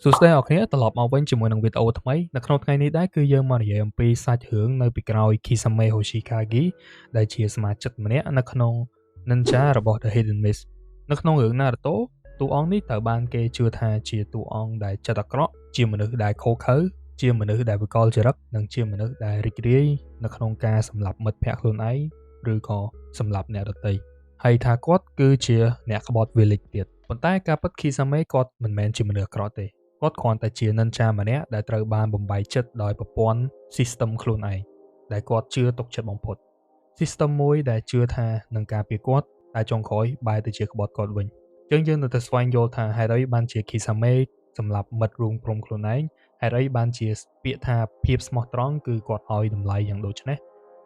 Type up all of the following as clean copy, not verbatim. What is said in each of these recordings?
សួស្តីអ្នកគ្នាត្រឡប់មកវិញជាមួយនឹងវីដេអូថ្មីនៅក្នុងថ្ងៃនេះដែរគឺយើងមកនិយាយអំពីសាច់រឿងនៅពីក្រោយ Kisame Hoshikage ដែលជាសមាជិកម្នាក់នៅក្នុង Ninja របស់ The Hidden Mist នៅក្នុងរឿង Naruto តួអង្គនេះត្រូវបានគេជឿថាជាតួអង្គដែលចិត្តអាក្រក់ជាមនុស្សដែលឃោរឃៅជាមនុស្សដែលវិកលចរិតនិងជាមនុស្សដែលរីករាយនៅក្នុងការសម្លាប់មិត្តភក្តិខ្លួនឯងឬក៏សម្លាប់អ្នកដទៃហើយថាគាត់គឺជាអ្នកក្បត់ village ទៀតប៉ុន្តែការពិត Kisame គាត់មិនមែនជាមនុស្សអាក្រក់ទេគាត់គ្រាន់តែជា ninja ម្នាក់ដែលត្រូវបានបំបែកចិត្តដោយប្រព័ន្ធ system ខ្លួនឯងដែលគាត់ជឿទុកចិត្តបំផុត system មួយដែលជឿថានឹងការពារគាត់តែចុងក្រោយបែរទៅជាក្បត់គាត់វិញចឹងយើងនៅតែស្វែងយល់ថាហេតុអីបានជា Kisame សម្លាប់មិត្តរួមក្រុមខ្លួនឯងហេតុអីបានជាពាក្យថាភាពស្មោះត្រង់គឺគាត់ឲ្យតម្លៃយ៉ាងដូចនេះ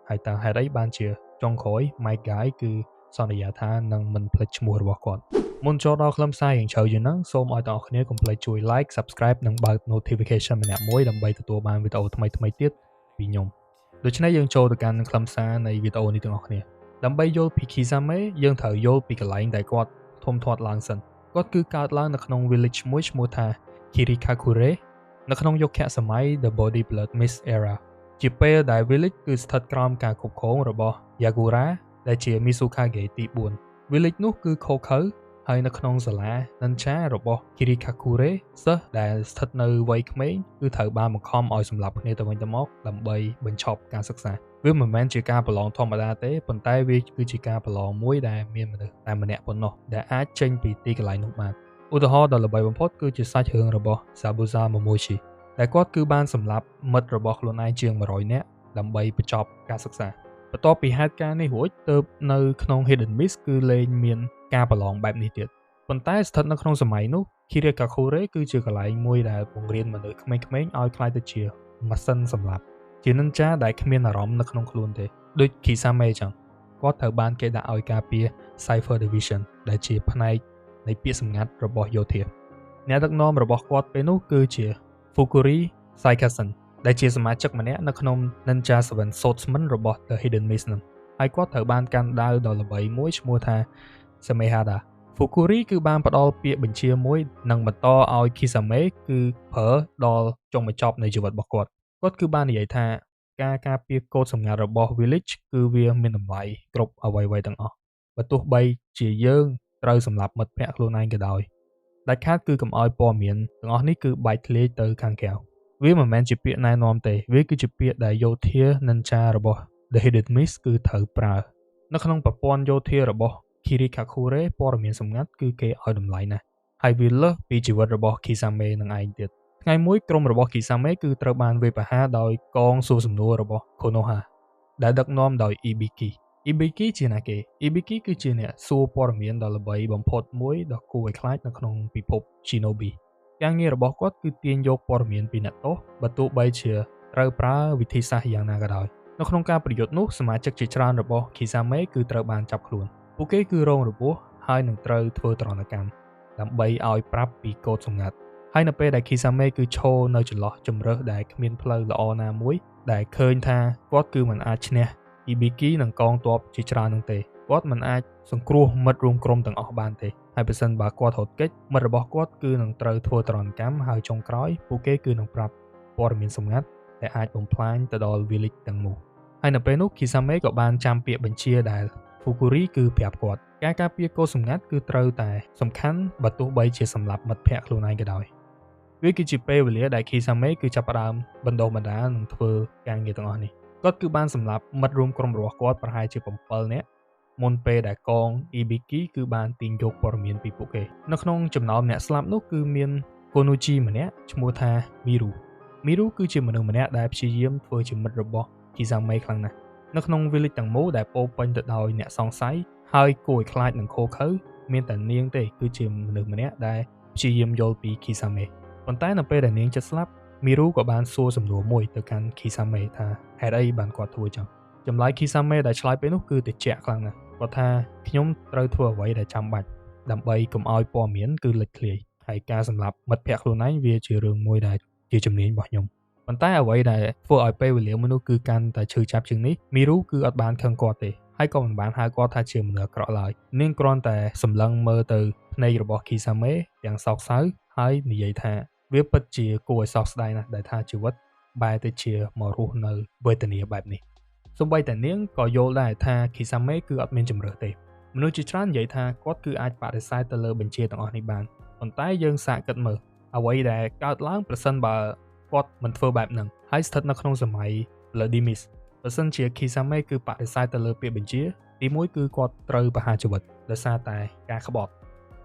ហើយតើហេតុអីបានជាចុងក្រោយ Might Guy គឺសន្យាថានឹងមិនភ្លេចឈ្មោះរបស់គាត់មុនចូលដល់ខ្លឹមសារយ៉ាងជ្រៅជាងហ្នឹងសូមឲ្យទាំងអស់គ្នាកុំភ្លេចជួយ like Subscribe និងបើក Notification ម្នាក់មួយដើម្បីទទួលបានវីដេអូថ្មីៗទៀតពីខ្ញុំដូច្នេះយើងចូលទៅកាន់ខ្លឹមសារនៃវីដេអូនេះទាំងអស់គ្នាដើម្បីយល់ពី Kisame យើងត្រូវយល់ពីកន្លែងដែលគាត់ធំធាត់ឡើងសិនគាត់គឺកើតឡើងនៅក្នុង village មួយឈ្មោះថា Kirikakure នៅក្នុងយុគសម័យ The Body Blood Mist Era ជាពេលដែល village គឺស្ថិតក្រោមការគ្រប់គ្រងរបស់ Yagura ដែលជា Mizukage ទី4 village នោះគឺឃោរឃៅហើយនៅក្នុងសាលា Ninja របស់ Kirikakure សិស្សដែលស្ថិតនៅវ័យក្មេងគឺត្រូវបានបង្ខំឲ្យសម្លាប់គ្នាទៅវិញទៅមកដើម្បីបញ្ឈប់ការសិក្សាវាមិនមែនជាការប្រឡងធម្មតាទេប៉ុន្តែវាគឺជាការប្រឡងមួយដែលមានមនុស្សតែម្នាក់ប៉ុណ្ណោះដែលអាចចេញពីទីកន្លែងនោះបានឧទាហរណ៍ដ៏ល្បីបំផុតគឺជាសាច់រឿងរបស់ Zabuza Momochi ដែលគាត់គឺបានសម្លាប់មិត្តរបស់ខ្លួនឯងជាង100នាក់ដើម្បីបញ្ចប់ការសិក្សាបន្ទាប់ពីហេតុការណ៍នេះរួចទើបនៅក្នុង Hidden Mist គឺលែងមានការប្រឡងបែបនេះទៀតប៉ុន្តែស្ថិតនៅក្នុងសម័យនោះ Kirikakure គឺជាកន្លែងមួយដែលបង្រៀនមនុស្សក្មេងៗឲ្យក្លាយទៅជាម៉ាស៊ីនសម្លាប់ជា ninja ដែលគ្មានអារម្មណ៍នៅក្នុងខ្លួនទេដូច Kisame ចឹងគាត់ត្រូវបានគេដាក់ឲ្យការពារ Cipher Division ដែលជាផ្នែកនៃពាក្យសម្ងាត់របស់យោធាអ្នកដឹកនាំរបស់គាត់ពេលនោះគឺជា Fukuri Saikasen ដែលជាសមាជិកម្នាក់នៅក្នុង Ninja Seven Swordsman របស់ The Hidden Mist នឹងហើយគាត់ត្រូវបានកាន់ដាវដ៏ល្បីមួយឈ្មោះថា Samehada Fukuri គឺបានផ្ដល់ពាក្យបញ្ជាមួយនិងបន្តឲ្យ Kisame គឺប្រើដល់ចុងបញ្ចប់នៃជីវិតរបស់គាត់គាត់គឺបាននិយាយថាការការពារកូដសម្ងាត់របស់ Village គឺវាមានតម្លៃគ្រប់អ្វីៗទាំងអស់បើទោះបីជាយើងត្រូវសម្លាប់មិត្តភក្តិខ្លួនឯងក៏ដោយដាច់ខាតគឺកុំឲ្យព័ត៌មានទាំងអស់នេះគឺបែកធ្លាយទៅខាងក្រៅវាមិនមែនជាពាក្យណែនាំទេវាគឺជាពាក្យដែលយោធា Ninja របស់ The Hidden Mist គឺត្រូវប្រើនៅក្នុងប្រព័ន្ធយោធារបស់ Kirikakure ព័ត៌មានសម្ងាត់គឺគេឲ្យតម្លៃណាស់ហើយវាលើសពីជីវិតរបស់ Kisame នឹងឯងទៀតថ្ងៃមួយក្រុមរបស់ Kisame គឺត្រូវបានវាយប្រហារដោយកងសួរសំណួររបស់ Konoha ដែលដឹកនាំដោយ Ibiki Ibiki ជាណាគេ Ibiki គឺជាអ្នកសួរព័ត៌មានដ៏ល្បីបំផុតមួយដ៏គួរឲ្យខ្លាចនៅក្នុងពិភព Shinobi ការងាររបស់គាត់គឺទាញយកព័ត៌មានពីអ្នកទោសបើទោះបីជាត្រូវប្រើវិធីសាស្ត្រយ៉ាងណាក៏ដោយនៅក្នុងការប្រយុទ្ធនោះសមាជិកជាច្រើនរបស់ Kisame គឺត្រូវបានចាប់ខ្លួនពួកគេគឺរងរបួសហើយនឹងត្រូវធ្វើទរណកម្មដើម្បីឲ្យប្រាប់ពីកូដសម្ងាត់ហើយនៅពេលដែល Kisame គឺឈរនៅចន្លោះជម្រើសដែលគ្មានផ្លូវល្អណាមួយដែលឃើញថាគាត់គឺមិនអាចឈ្នះ Ibiki និងកងទ័ពជាច្រើននោះទេគាត់មិនអាចសង្គ្រោះមិត្តរួមក្រុមទាំងអស់បានទេហើយប្រសិនបើគាត់រត់គេចមិត្តរបស់គាត់គឺនឹងត្រូវធ្វើទរណកម្មហើយចុងក្រោយពួកគេគឺនឹងប្រាប់ព័ត៌មានសម្ងាត់ដែលអាចបំផ្លាញទៅដល់ village ទាំងមូលហើយនៅពេលនោះ Kisame ក៏បានចាំពាក្យបញ្ជាដែល Fukuri គឺប្រាប់គាត់ការការពារកូដសម្ងាត់គឺត្រូវតែសំខាន់បើទោះបីជាសម្លាប់មិត្តភក្តិខ្លួនឯងក៏ដោយវាគឺជាពេលវេលាដែល Kisame គឺចាប់ផ្ដើមបណ្ដុះបណ្ដាលនិងធ្វើការងារទាំងអស់នេះគាត់គឺបានសម្លាប់មិត្តរួមក្រុមរបស់គាត់ប្រហែលជា7នាក់មុនពេលដែលកង Ibiki គឺបានទាញយកព័ត៌មានពីពួកគេនៅក្នុងចំណោមអ្នកស្លាប់នោះគឺមាន Konoji ម្នាក់ឈ្មោះថា Miru Miru គឺជាមនុស្សម្នាក់ដែលព្យាយាមធ្វើជាមិត្តរបស់ Kisame ខ្លាំងណាស់នៅក្នុង village ទាំងមូលដែលពោពេញទៅដោយអ្នកសង្ស័យហើយគួរឲ្យខ្លាចនិងឃោរឃៅមានតែនាងទេគឺជាមនុស្សម្នាក់ដែលព្យាយាមយល់ពី Kisame ប៉ុន្តែនៅពេលដែលនាងជិតស្លាប់ Miru ក៏បានសួរសំណួរមួយទៅកាន់ Kisame ថាហេតុអីបានគាត់ធ្វើចឹងចម្លើយ Kisame ដែលឆ្លើយពេលនោះគឺត្រជាក់ខ្លាំងណាស់គាត់ថាខ្ញុំត្រូវធ្វើអ្វីដែលចាំបាច់ដើម្បីកុំឲ្យព័ត៌មានគឺលេចធ្លាយហើយការសម្លាប់មិត្តភក្តិខ្លួនឯងវាជារឿងមួយដែលជាជំនាញរបស់ខ្ញុំប៉ុន្តែអ្វីដែលធ្វើឲ្យពេលវេលាមនុស្សគឺកាន់តែឈឺចាប់ជាងនេះ Miru គឺអត់បានខឹងគាត់ទេហើយក៏មិនបានហៅគាត់ថាជាមនុស្សអាក្រក់ឡើយនាងគ្រាន់តែសម្លឹងមើលទៅភ្នែករបស់ Kisame យ៉ាងសោកសៅហើយនិយាយថា វាពិតជាគួរឲ្យសោកស្ដាយណាស់ដែលថាជីវិតបែរទៅជាមករស់នៅវេទនាបែបនេះសូម្បីតែនាងក៏យល់ដែរថា Kisame គឺអត់មានជម្រើសទេមនុស្សជាច្រើននិយាយថាគាត់គឺអាចបដិសេធទៅលើបញ្ជាទាំងអស់នេះបានប៉ុន្តែយើងសាកគិតមើលអ្វីដែលកើតឡើងប្រសិនបើគាត់មិនធ្វើបែបហ្នឹងហើយស្ថិតនៅក្នុងសម័យ Bloody Mist បើសិនជា Kisame គឺបដិសេធទៅលើពាក្យបញ្ជាទីមួយគឺគាត់ត្រូវប្រហារជីវិតដោយសារតែការក្បត់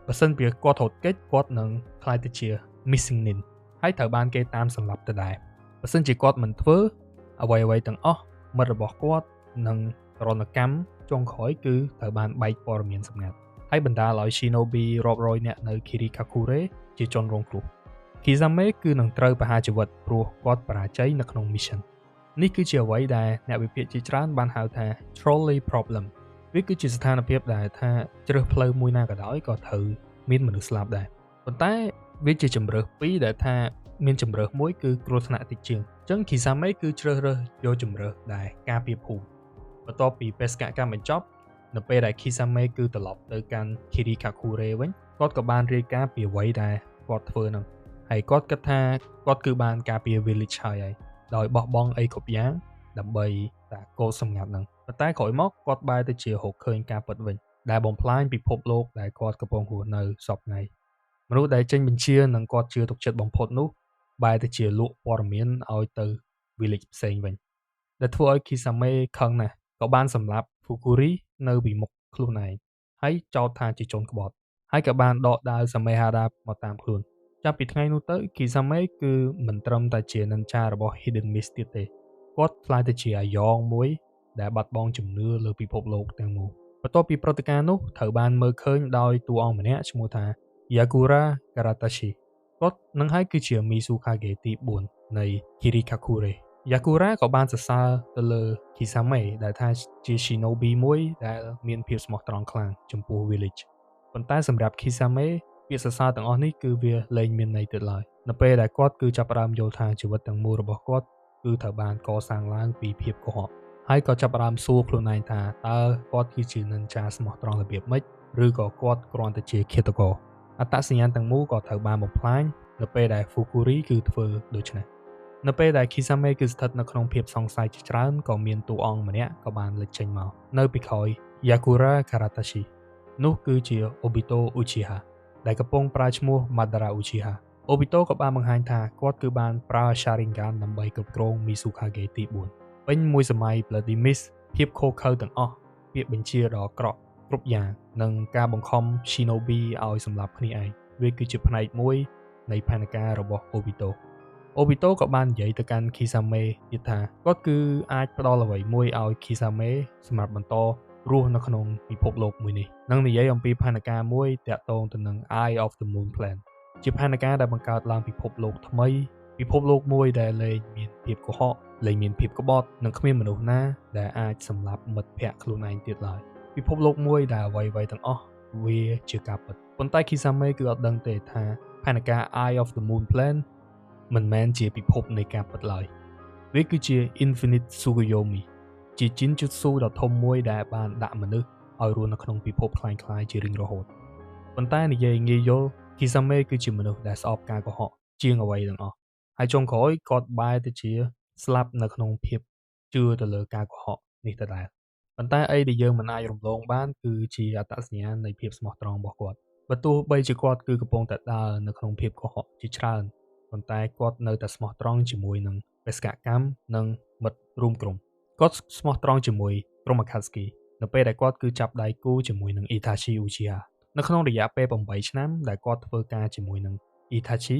បើសិនជាគាត់រត់គេចគាត់នឹងក្លាយទៅជា Missing Nin ហើយត្រូវបានគេតាមសម្លាប់ទៅដែរបើសិនជាគាត់មិនធ្វើអ្វីៗទាំងអស់មិត្តរបស់គាត់និងទរណកម្មចុងក្រោយគឺត្រូវបានបែកព័ត៌មានសម្ងាត់ហើយបណ្ដាលឲ្យ Shinobi រាប់រយនាក់នៅ Kirikakure ជាជនរងគ្រោះ Kisame គឺនឹងត្រូវប្រហារជីវិតព្រោះគាត់បរាជ័យនៅក្នុង mission នេះគឺជាអ្វីដែលអ្នកវិភាគជាច្រើនបានហៅថា trolley problem វាគឺជាស្ថានភាពដែលថាជ្រើសផ្លូវមួយណាក៏ដោយក៏ត្រូវមានមនុស្សស្លាប់ដែរប៉ុន្តែវាជាជម្រើសពីរដែលថាមានជម្រើសមួយគឺគ្រោះថ្នាក់តិចជាងអញ្ចឹង Kisame គឺជ្រើសរើសយកជម្រើសដែលការពារភូមិបន្ទាប់ពីបេសកកម្មបញ្ចប់នៅពេលដែល Kisame គឺត្រឡប់ទៅកាន់ Kirikakure វិញគាត់ក៏បានរាយការណ៍ពីអ្វីដែលគាត់ធ្វើហ្នឹងហើយគាត់គិតថាគាត់គឺបានការពារ village ហើយដោយបោះបង់អីគ្រប់យ៉ាងដើម្បីតែគោលសម្ងាត់ហ្នឹងប៉ុន្តែក្រោយមកគាត់បែរទៅជារកឃើញការពិតវិញដែលបំផ្លាញពិភពលោកដែលគាត់កំពុងរស់នៅសព្វថ្ងៃមនុស្សដែលចេញបញ្ជានិងគាត់ជឿទុកចិត្តបំផុតនោះបែរទៅជាលក់ព័ត៌មានឲ្យទៅ village ផ្សេងវិញដែលធ្វើឲ្យ Kisame ខឹងណាស់ក៏បានសម្លាប់ Fukuri នៅពីមុខខ្លួនឯងហើយចោទថាជាជនក្បត់ហើយក៏បានដកដាវ Samehada មកតាមខ្លួនចាប់ពីថ្ងៃនោះទៅ Kisame គឺមិនត្រឹមតែជា ninja របស់ Hidden Mist ទៀតទេគាត់ក្លាយទៅជាអាយ៉ងមួយដែលបាត់បង់ជំនឿលើពិភពលោកទាំងមូលបន្ទាប់ពីព្រឹត្តិការណ៍នោះត្រូវបានមើលឃើញដោយតួអង្គម្នាក់ឈ្មោះថា Yagura Karatashi គាត់នឹងហើយគឺជា Mizukage ទី4នៃ Kirikakure Yagura ក៏បានសរសើរទៅលើ Kisame ដែលថាជា Shinobi មួយដែលមានភាពស្មោះត្រង់ខ្លាំងចំពោះ village ប៉ុន្តែសម្រាប់ Kisame ពាក្យសរសើរទាំងអស់នេះគឺវាលែងមានន័យទៀតឡើយនៅពេលដែលគាត់គឺចាប់ផ្ដើមយល់ថាជីវិតទាំងមូលរបស់គាត់គឺត្រូវបានកសាងឡើងពីភាពកុហកហើយក៏ចាប់ផ្ដើមសួរខ្លួនឯងថាតើគាត់គឺជា ninja ស្មោះត្រង់របៀបម៉េចឬក៏គាត់គ្រាន់តែជាឃាតករអត្តសញ្ញាណទាំងមូលក៏ត្រូវបានបំផ្លាញនៅពេលដែល Fukuri គឺធ្វើដូច្នេះនៅពេលដែល Kisame គឺស្ថិតនៅក្នុងភាពសង្ស័យជាច្រើនក៏មានតួអង្គម្នាក់ក៏បានលេចចេញមកនៅពីក្រោយ Yagura Karatashi នោះគឺជា Obito Uchiha ដែលកំពុងប្រើឈ្មោះ Madara Uchiha Obito ក៏បានបង្ហាញថាគាត់គឺបានប្រើ Sharingan ដើម្បីគ្រប់គ្រង Mizukage ទី4ពេញមួយសម័យ Bloody Mist ភាពឃោរឃៅទាំងអស់ពាក្យបញ្ជាដ៏អាក្រក់គ្រប់យ៉ាងនិងការបង្ខំ Shinobi ឲ្យសម្លាប់គ្នាឯងវាគឺជាផ្នែកមួយនៃផែនការរបស់ Obito Obito ក៏បាននិយាយទៅកាន់ Kisame ទៀតថាគាត់គឺអាចផ្ដល់អ្វីមួយឲ្យ Kisame សម្រាប់បន្តរស់នៅក្នុងពិភពលោកមួយនេះនិងនិយាយអំពីផែនការមួយតាក់ទងទៅនឹង Eye of the Moon Plan ជាផែនការដែលបង្កើតឡើងពិភពលោកថ្មីពិភពលោកមួយដែលលែងមានភាពកុហកលែងមានភាពក្បត់និងគ្មានមនុស្សណាដែលអាចសម្លាប់មិត្តភក្តិខ្លួនឯងទៀតឡើយពិភពលោកមួយដែលអ្វីៗទាំងអស់វាជាការពិតប៉ុន្តែ Kisame គឺអត់ដឹងទេថាផែនការ Eye of the Moon Plan មិនមែនជាពិភពនៃការពិតឡើយវាគឺជា Infinite Tsukuyomi ជា Jinjutsu ដ៏ធំមួយដែលបានដាក់មនុស្សឲ្យរស់នៅក្នុងពិភពคล้ายៗជារៀងរហូតប៉ុន្តែនិយាយងាយយល់ Kisame គឺជាមនុស្សដែលស្អប់ការកុហកជាងអ្វីទាំងអស់ហើយចុងក្រោយគាត់បែរទៅជាស្លាប់នៅក្នុងភាពជឿទៅលើការកុហកនេះដដែលប៉ុន្តែអីដែលយើងមិនអាចរំលងបានគឺជាអត្តសញ្ញាណនៃភាពស្មោះត្រង់របស់គាត់បើទោះបីជាគាត់គឺកំពុងតែដើរនៅក្នុងភាពកុហកជាច្រើនប៉ុន្តែគាត់នៅតែស្មោះត្រង់ជាមួយនឹងបេសកកម្មនិងមិត្តរួមក្រុមគាត់ស្មោះត្រង់ជាមួយក្រុម Akatsuki នៅពេលដែលគាត់គឺចាប់ដៃគូជាមួយនឹង Itachi Uchiha នៅក្នុងរយៈពេល8ឆ្នាំដែលគាត់ធ្វើការជាមួយនឹង Itachi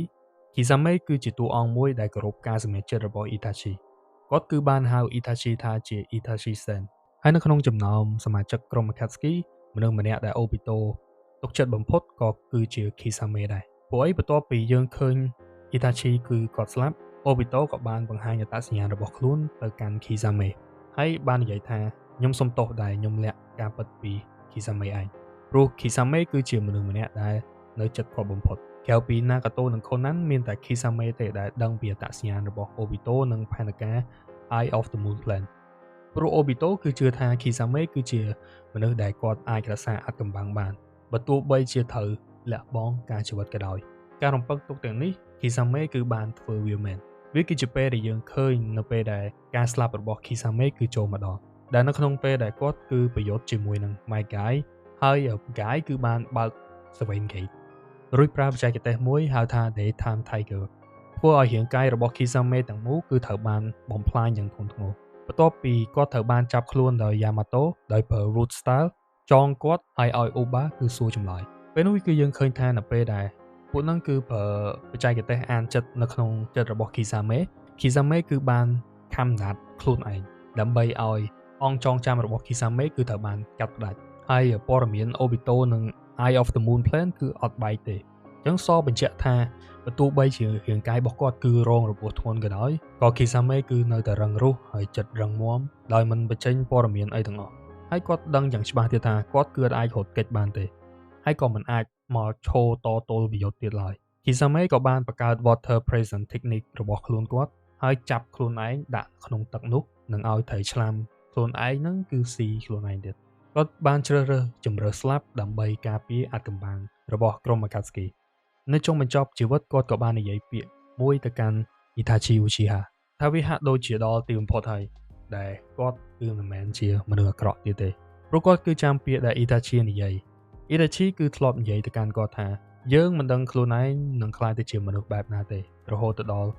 Kisame គឺជាតួអង្គមួយដែលគោរពការសម្រេចចិត្តរបស់ Itachi គាត់គឺបានហៅ Itachi ថាជា Itachi Sen ហើយនៅក្នុងចំណោមសមាជិកក្រុម Akatsuki មនុស្សម្នាក់ដែល Obito ទុកចិត្តបំផុតក៏គឺជា Kisame ដែរព្រោះអីបន្ទាប់ពីយើងឃើញ Itachi គឺគាត់ស្លាប់ Obito ក៏បានបង្ហាញអត្តសញ្ញាណរបស់ខ្លួនទៅកាន់ Kisame ហើយបាននិយាយថាខ្ញុំសុំទោសដែលខ្ញុំលាក់ការពិតពី Kisame ឯងព្រោះ Kisame គឺជាមនុស្សម្នាក់ដែលនៅចិត្តគាត់បំផុតក្រៅពី Nagato និង Konan មានតែ Kisame ទេដែលដឹងពីអត្តសញ្ញាណរបស់ Obito និងផែនការ Eye of the Moon Plan ព្រោះ Obito គឺជឿថា Kisame គឺជាមនុស្សដែលគាត់អាចរក្សាអាថ៌កំបាំងបានបើទោះបីជាត្រូវលះបង់ការជីវិតក៏ដោយការរំពឹងទុកទាំងនេះ Kisame គឺបានធ្វើវាមែនវាគឺជាពេលដែលយើងឃើញនៅពេលដែលការស្លាប់របស់ Kisame គឺចូលមកដល់ដែលនៅក្នុងពេលដែលគាត់គឺប្រយុទ្ធជាមួយនឹង Might Guy ហើយ Guy គឺបានបើក Seven Gate រួចប្រើបច្ចេកទេសមួយហៅថា Daytime Tiger ធ្វើឲ្យរាងកាយរបស់ Kisame ទាំងមូលគឺត្រូវបានបំផ្លាញយ៉ាងធ្ងន់ធ្ងរបន្ទាប់ពីគាត់ត្រូវបានចាប់ខ្លួនដោយ Yamato ដោយប្រើ Root Style ចងគាត់ហើយឲ្យ Uba គឺសួរចម្លើយពេលនោះគឺយើងឃើញថានៅពេលដែលពួកហ្នឹងគឺប្រើបច្ចេកទេសអានចិត្តនៅក្នុងចិត្តរបស់ Kisame Kisame គឺបានខំណាត់ខ្លួនឯងដើម្បីឲ្យអង្គចងចាំរបស់ Kisame គឺត្រូវបានកាត់ផ្ដាច់ហើយព័ត៌មាន Obito និង Eye of the Moon Plan គឺអត់បែកទេអញ្ចឹងសបញ្ជាក់ថាបើទោះបីជារាងកាយរបស់គាត់គឺរងរបួសធ្ងន់ក៏ដោយក៏ Kisame គឺនៅតែរឹងរូសហើយចិត្តរឹងមាំដោយមិនបញ្ចេញព័ត៌មានអីទាំងអស់ហើយគាត់ដឹងយ៉ាងច្បាស់ទៀតថាគាត់គឺអាចរត់គេចបានទេហើយក៏មិនអាចមកឈរតទល់ប្រយុទ្ធទៀតឡើយ Kisame ក៏បានបង្កើត Water Prison Technique របស់ខ្លួនគាត់ហើយចាប់ខ្លួនឯងដាក់ក្នុងទឹកនោះនិងឲ្យត្រីឆ្លាមខ្លួនឯងហ្នឹងគឺស៊ីខ្លួនឯងទៀតគាត់បានជ្រើសរើសជម្រើសស្លាប់ដើម្បីការពារអាថ៌កំបាំងរបស់ក្រុម Akatsuki នៅចុងបញ្ចប់ជីវិតគាត់ក៏បាននិយាយពាក្យមួយទៅកាន់ Itachi Uchiha ថាវាហាក់ដូចជាដល់ទីបំផុតហើយដែលគាត់គឺមិនមែនជាមនុស្សអាក្រក់ទៀតទេព្រោះគាត់គឺចាំពាក្យដែល Itachi និយាយ Itachi គឺធ្លាប់និយាយទៅកាន់គាត់ថាយើងមិនដឹងខ្លួនឯងនឹងក្លាយទៅជាមនុស្សបែបណាទេរហូតទៅដល់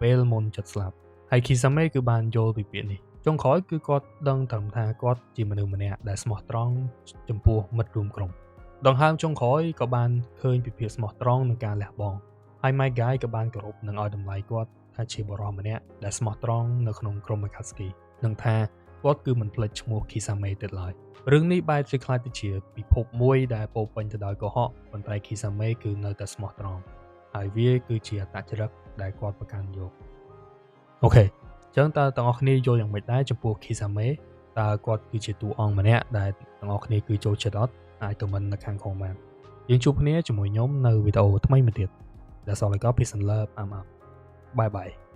ពេលមុនចិត្តស្លាប់ហើយ Kisame គឺបានយល់ពីពាក្យនេះចុងក្រោយគឺគាត់ដឹងត្រឹមថាគាត់ជាមនុស្សម្នាក់ដែលស្មោះត្រង់ចំពោះមិត្តរួមក្រុមដង្ហើមចុងក្រោយក៏បានឃើញពីភាពស្មោះត្រង់និងការលះបង់ហើយ Might Guy ក៏បានគោរពនិងឲ្យតម្លៃគាត់ថាជាបុរសម្នាក់ដែលស្មោះត្រង់នៅក្នុងក្រុម Akatsuki និងថាគាត់គឺមិនភ្លេចឈ្មោះ Kisame ទៀតឡើយរឿងនេះបែរជាក្លាយទៅជាពិភពមួយដែលពោពេញទៅដោយកុហកប៉ុន្តែ Kisame គឺនៅតែស្មោះត្រង់ហើយវាគឺជាអត្តចរិតដែលគាត់ប្រកាន់យក OK ចឹងតើទាំងអស់គ្នាយល់យ៉ាងម៉េចដែរចំពោះ Kisame តើគាត់គឺជាតួអង្គម្នាក់ដែលទាំងអស់គ្នាគឺចូលចិត្តអត់អាច comment នៅខាងក្រោមបានយើងជួបគ្នាជាមួយខ្ញុំនៅវីដេអូថ្មីមួយទៀត That's all I got. Peace and love. I'm out. Bye bye.